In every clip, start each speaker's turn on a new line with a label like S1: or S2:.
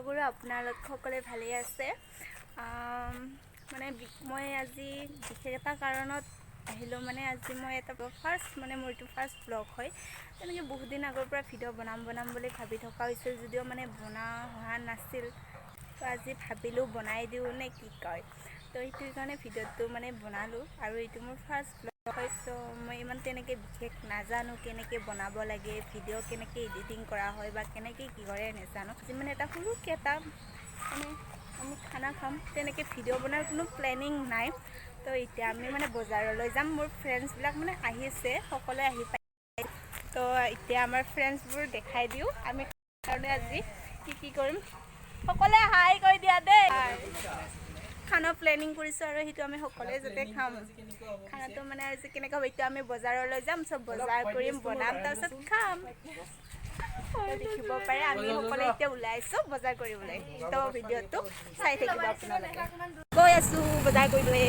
S1: কৰোঁ আপোনালোক সকলোৱে ভালেই আছে। মানে মই আজি বিশেষ এটা কাৰণত আহিলোঁ। মানে আজি মই এটা ফাৰ্ষ্ট, মানে মোৰ এইটো ফাৰ্ষ্ট ব্লগ হয়। তেনেকৈ বহুত দিন আগৰ পৰা ভিডিঅ' বনাম বনাম বুলি ভাবি থকা হৈছিল যদিও মানে বনা হোৱা নাছিল। তো আজি ভাবিলোঁ বনাই দিওঁ নে কি কয়। তো সেইটো কাৰণে ভিডিঅ'টো মানে বনালোঁ আৰু এইটো মোৰ ফাৰ্ষ্ট ব্লগ হয়। চ' মই ইমান তেনেকৈ বিশেষ নাজানো কেনেকৈ বনাব লাগে, ভিডিঅ' কেনেকৈ এডিটিং কৰা হয় বা কেনেকৈ কি কৰে নাজানো। আজি মানে এটা সৰুকৈ এটা মানে আমি খানা খাম, তেনেকৈ ভিডিঅ' বনোৱাৰ কোনো প্লেনিং নাই। তো এতিয়া আমি মানে বজাৰলৈ যাম। মোৰ ফ্ৰেণ্ডছবিলাক মানে আহিছে, সকলোৱে আহি পাই। তো এতিয়া আমাৰ ফ্ৰেণ্ডছবোৰ দেখাই দিওঁ আমি কাৰণে আজি কি কি কৰিম। সকলোৱে হাই কৈ দিয়া দেই। খানা প্লেনিং কৰিছোঁ আৰু সেইটো আমি সকলোৱে যাতে খাম খানাটো। মানে আজি কেনেকুৱা হ'ব, এতিয়া আমি বজাৰলৈ যাম, চব বজাৰ কৰিম, বনাম, তাৰপিছত খাম। তো দেখিব পাৰে আমি সকলোৱে এতিয়া ওলাইছোঁ বজাৰ কৰিবলৈ। তো ভিডিঅ'টো চাই থাকিব আপোনালোকে। গৈ আছোঁ বজাৰ কৰিবলৈ।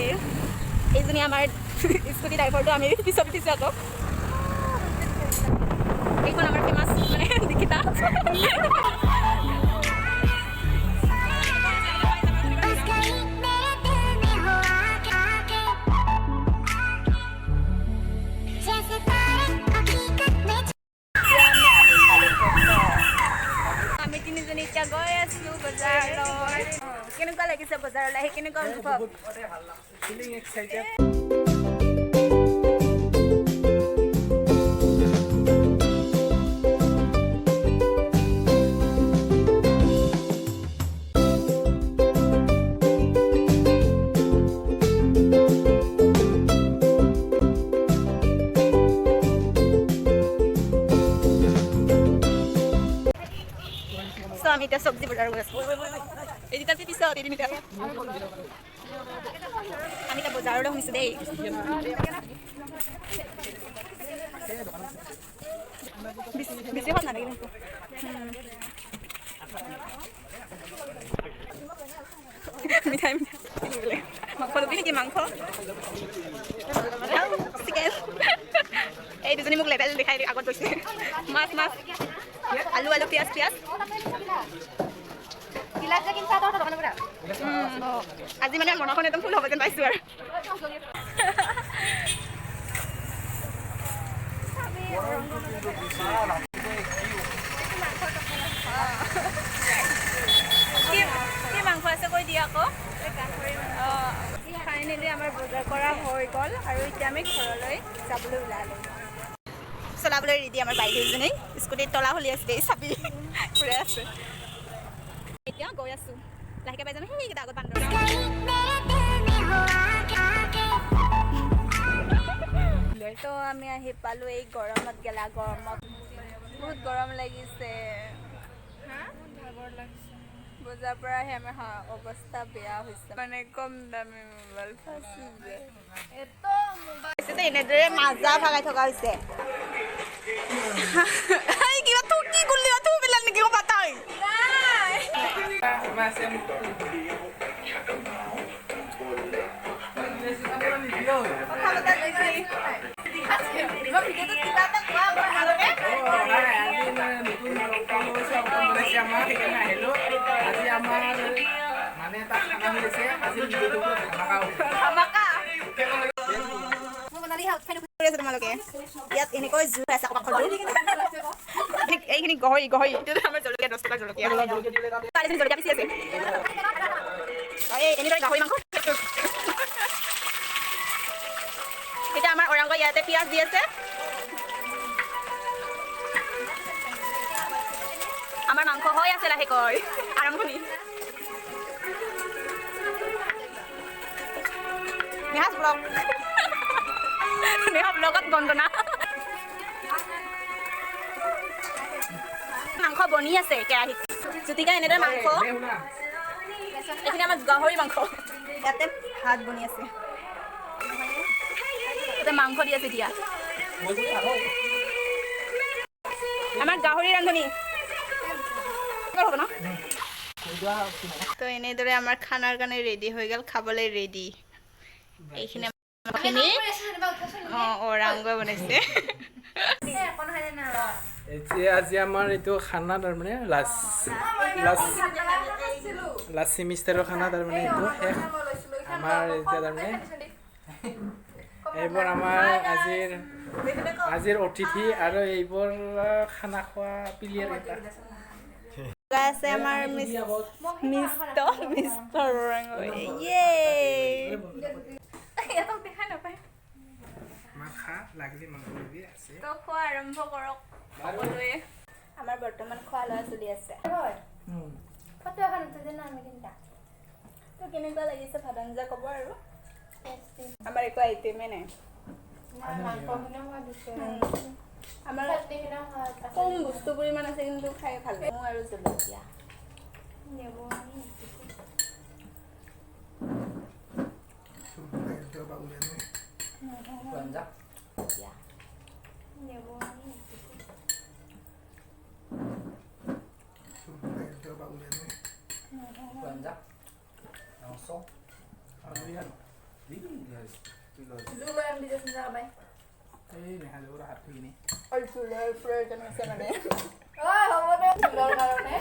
S1: এইজনী আমাৰ স্কুটি ড্ৰাইভাৰটো, আমি পিছত উঠিছোঁ আকৌ। এইখন আমাৰ ফেমাছ মানে দীক্ষিতা।
S2: बस गई मेरे दिल में हो आके आके, जैसे तारे हकीकत में।
S1: এতিয়া আমি আহি পালোঁ বজাৰ। আমি তিনিজনী এতিয়া গৈ আছোঁ বজাৰলৈ। কেনেকুৱা লাগিছে বজাৰলৈ আহি, কেনেকুৱা অনুভৱ?
S3: Feeling excited.
S1: চ' আমি এতিয়া চব্জি বজাৰ গৈ আছোঁ। এই দুটা পিছত, এই তিনিটা। আমি এতিয়া বজাৰলৈ সোমাইছোঁ দেই। বেছি বেছি সোৱাদ নালাগে কিন্তু। মিঠাই মিঠাই কিনিবলৈ। মাংস ল'বি নেকি? মাংস, চিকেন। এই দুজনী মোক লেবেল দেখাই আগত গৈছে। মাছ মাছ, আলু আলু, পিঁয়াজ পিঁয়াজ। আজি মানে মনখন একদম ফুল হ'ব যেন পাইছোঁ আৰু। কি কি মাংস আছে কৈ দিয়া আকৌ। অঁ, ফাইনেলি আমাৰ বজাৰ কৰা হৈ গ'ল আৰু এতিয়া আমি ঘৰলৈ যাবলৈ ওলালোঁ। চলাবলৈ ৰেডি আমাৰ বাইদেউজনী। স্কুটিত তলা খুলি আছে দেই, চাবি ঘূৰাই আছে। এতিয়া গৈ আছোঁ লাহেকৈ পাই যাম। সেইকেইটা আগত বান্দৰ।
S2: बस गई मेरे दिल में हो आके आके।
S1: তো আমি আহি পালোঁ। এই গৰমত, গেলা গৰমত বহুত গৰম লাগিছে। বজাৰ পৰা আহি আমাৰ অৱস্থা বেয়া হৈছে। মানে কম দামী মোবাইল ফাঁচি যায় যে এনেদৰে মাজা ভাগাই থকা হৈছে। এই কিবা থু কি কৰিলি, থু পেলাল নেকি পাতাই? কথা পতা গৈছে। মই ভিডিঅ'টোত কিবা এটা কোৱা আপোনালোকে।
S3: আজি মানে নতুন আমাৰ সেইকাৰণে আহিলোঁ। আজি আমাৰ মানে এটা খানা হৈ আছে। আজি ভিডিঅ'টো পুৰা ধামাকা হ'ব।
S1: ধামাকা কৰি আছে তোমালোকে। ইয়াত এনেকৈ জুই আছে আকৌ পাকঘৰটো। এইখিনি গহৰি গহৰি, এইটো আমাৰ জলকীয়া, 10 টকাৰ জলকীয়া। ছোৱালীজনী জলকীয়া পিচি আছে। এই এনেদৰে গাহৰি মাংস। এতিয়া আমাৰ ওৰাংগ ইয়াতে পিঁয়াজ দি আছে। আমাৰ মাংস হৈ আছে লাহেকৈ। আৰম্ভণি নেহাজ ব্লগ, নেহা ব্লগত বন্দনা। মাংস বনি আছে কেৰাহীত। জ্যোতিকা, এনেদৰে মাংস। এইখিনি আমাৰ গাহৰি মাংস। ইয়াতে ভাত বনি আছে, ইয়াতে মাংস দি আছে। এতিয়া আমাৰ গাহৰি ৰান্ধনি হ'ব ন। তো এনেদৰে আমাৰ খানাৰ কাৰণে ৰেডি হৈ গ'ল, খাবলৈ ৰেডি। এইখিনি খিনি অঁ ওৰাংগৈ বনাইছে।
S3: এতিয়া আজি আমাৰ এইটো খানা, তাৰমানে লাষ্ট লাষ্ট লাষ্ট ছেমিষ্টাৰৰ খানা, তাৰমানে এইটো শেষ আমাৰ। এতিয়া তাৰমানে এইবোৰ আমাৰ আজিৰ আজিৰ অতিথি আৰু এইবোৰ খানা খোৱা প্লেয়াৰ কেইটা।
S1: লগাই আছে আমাৰ মিষ্টাৰ ইয়ে। ইহঁতক দেখাই নাপায়।
S3: আমাৰ খা লাগিলে মাংস দিবি আছে।
S1: তো খোৱা আৰম্ভ কৰক সকলোৱে। আমাৰ বৰ্তমান খোৱা লোৱা চলি আছে।
S2: ফটো এখন উঠি না আমি তিনিটা।
S1: তো কেনেকুৱা লাগিছে ভাত আঞ্জা ক'ব। আৰু আমাৰ একো আইটেমেই নাই। আমাৰ কম বস্তু পৰিমাণ আছে, কিন্তু খাই ভাল লাগে আৰু জলকীয়া।
S2: নেমু।
S4: আঞ্জা।
S2: নেমু।
S4: আঞ্জা। মাংস।
S1: জোলৰ আনি দিয়াচোন যাবাই।
S3: এই নেহাজোৰ হাত ধুই কিনে।
S1: আৰু জোলৰ প্ৰয়োজন হৈছে মানে।
S2: হ'ব দে, জোলৰ কাৰণে।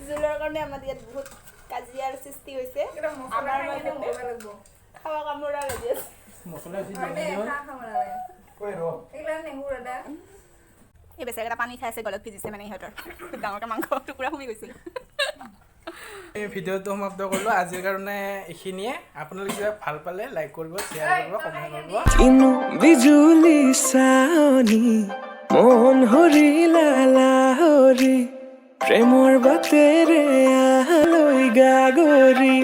S1: জোলৰ কাৰণে আমাৰ ইয়াত বহুত কাজিয়াৰ সৃষ্টি হৈছে। আমাৰ মাজতে খাৱা কামোৰা লাগি আছে।
S3: মছলা বেছি দিয়া নাই নহয়।
S1: এই বেচেৰাকেইটা পানী খাই আছে, গলত ভিজিছে, মানে ইহঁতৰ ডাঙৰকৈ মাংস টুকুৰা সোমাই গৈছিল।
S3: এই ভিডিঅ'টো সমাপ্ত কৰিলোঁ আজিৰ কাৰণে এইখিনিয়ে। আপোনালোকে কিবা ভাল পালে লাইক কৰিব, শ্বেয়াৰ কৰিব, কমেণ্ট কৰিব।
S5: কিনো বিজুলী চাৱনি, মন হৰিলা লাহৰি, প্ৰেমৰ বাটেৰে আলৈ গাগৰি।